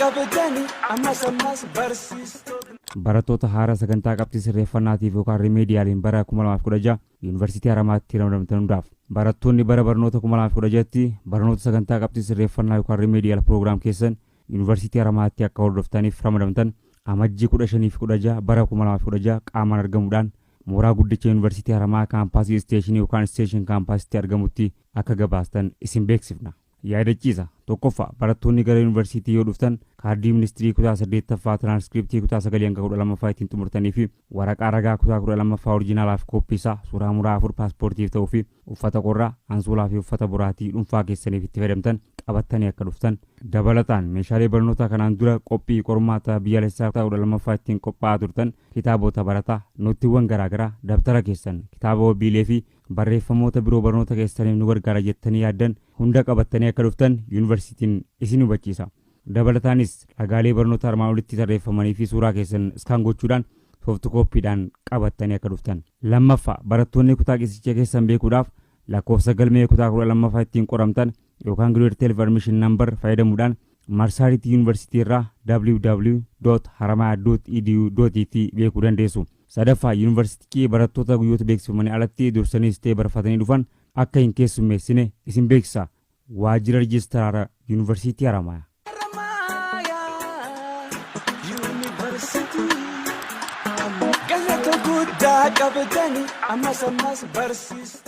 qabdani ammas ammas barsiistota. Barattoota haaraa sagantaa qabxii sirreeffannaatiif yookaan remedialiin bara 2016 Yuunivarsiitii Haramaatti ramadamtan hundaaf. Barattoonni bara barnoota 2016tti barnoota sagantaa qabxii sirreeffannaa yookaan remedial program keessan Yuunivarsiitii Haramaatti akka hordoftaniif ramadamtan Amajjii 15 fi 16 bara 2016 qaamaan argamuudhaan mooraa guddicha Yuunivarsiitii Haramaa kaampaasii isteeshinii yookaan station kaampaasitti argamutti akka gabaastan isin beeksifna. Yaadachiisa: Tokkoffaa, barattoonni gara yuunivarsiitii yoo dhuftan kaardii ministirii kutaa 8ffaa, tiraanskriptii kutaa 9 hanga 12ffaa ittiin xumurtanii fi waraqaa ragaa kutaa 12ffaa orijinaalaa fi kooppii isaa, suuraa muraa 4 paaspoortiif ta'uu fi uffata qorraa, ansoolaa fi uffata boraatii dhuunfaa keessaniif itti fayyadamtan qabattanii akka dhuftan. Dabalataan, meeshaalee barnootaa kanaan dura qophii qormaata biyyaalessaa kutaa 12ffaa ittiin qophaa'aa turtan, kitaabota barataa, noottiiwwan garaagaraa, dabtara keessan, kitaaba wabiilee fi barreeffamoota biroo barnoota keessaniif nu gargaara jettanii yaaddan hunda qabattanii akka dhuftan yuunivarsiitiin isin hubachiisa. Dabalataanis, ragaalee barnoota armaan olitti tarreeffamanii fi suuraa keessan scan gochuudhaan soft copydhaan qabattanii akka dhuftan. Lammaffaa, barattoonni kutaa ciisicha keessan beekuudhaaf lakkoofsa galmee kutaa 12ffaa ittiin qoramtan yookaan grade 12 admission number fayyadamuudhaan marsaariitii yuunivarsiitii irraa www.haramaya.edu.et beekuu dandeessu. Sadaffaa, yuunivarsiitichi barattoota guyyoota beeksifamanii alatti dursaniis ta'e barfatanii dhufan akka hin keessummeessine isin beeksisa. Waajjira Rijistraara Yuunivarsiitii Haramayaa. Haramaayaa Yuunivarsiitii galata guddaa qabdani ammas ammas barsiistota.